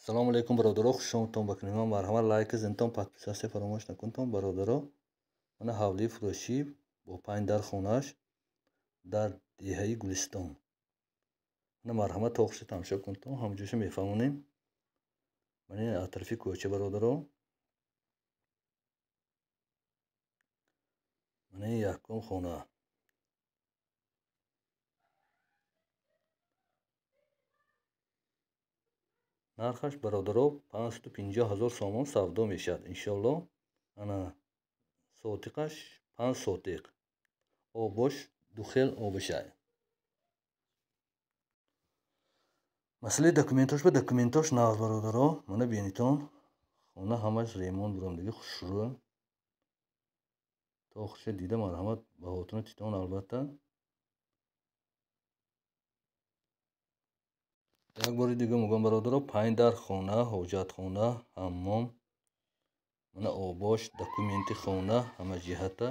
Салому алейкум, бародаро, хушомадтон ба канали ман. Марҳамат, лайк зинтон, подписаться фаромӯш накунтон, бародаро. Мана ҳавлии фурӯшӣ бо 5 дар хонааш дар деҳаи Гулистон. Мана марҳамат, то охирша тамошо кунтон, ҳамаҷоша мефаҳмонем. Мана ин атрофи кӯча, бародаро. Мана ин якум хона. Нархаш, бародаро, 550 ҳазор сомон савдо мешавад, иншоалло. Ана сотиқаш 5 сотиқ. Обош духел обишай. Масъалаи документош ба документош нағз, бародаро. Мана бинитон, хона ҳамаш ремонт бурамдиги, хушрӯ. То охирша дида марҳамат баҳотуна титон, албатта. Як бори дига мегӯям, бародаро, 5 дар хона, ҳоҷатхона, ҳаммом, мана обош, документи хона ҳама ҷиҳата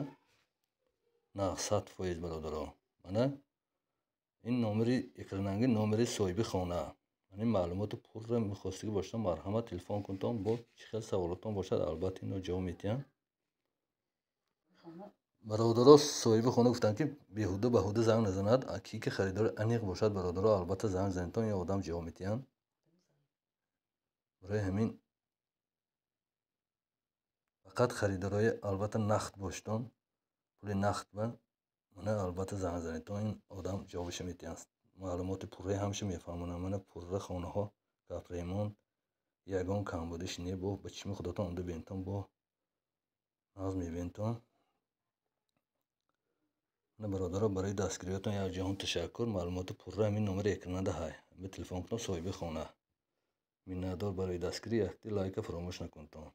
нағз, 100%, бародаро. Мана ин номери экрананги номери соҳиби хона. Мана ин маълумоти пурра мехостагӣ бошад, марҳамат, телефон кунтон, бо чӣ хел саволотон бошад, албатта ино ҷавоб медиҳам. Бародаро, соҳиби хона гуфтанд, ки беҳуда баҳуда занг назанад, ки ки харидори аниқ бошад, бародаро, албатта занг занедтон, ин одам ҷавоб медиҳанд. Барои ҳамин фақат харидорои албатта нақд бошедон, пули нақд ба мана албатта занг занедтон, ин одам ҷавобаша медиҳанд. Маълумоти пурраи ҳамаша мефаҳмонанд. Мана пурра хонаҳо капремонт, ягон камбудиш не, бо ба чишми худатон омада бинетон, бо нағз мебинетон. Бародаро, барои дастгириётон як ҷаҳон ташаккур. Маълумоти пурра ҳамин номери экранада ҳай. Ба телефон кунед, соҳиби хона. Миннатдор барои дастгирӣ, якти лайка фаромӯш накунтон.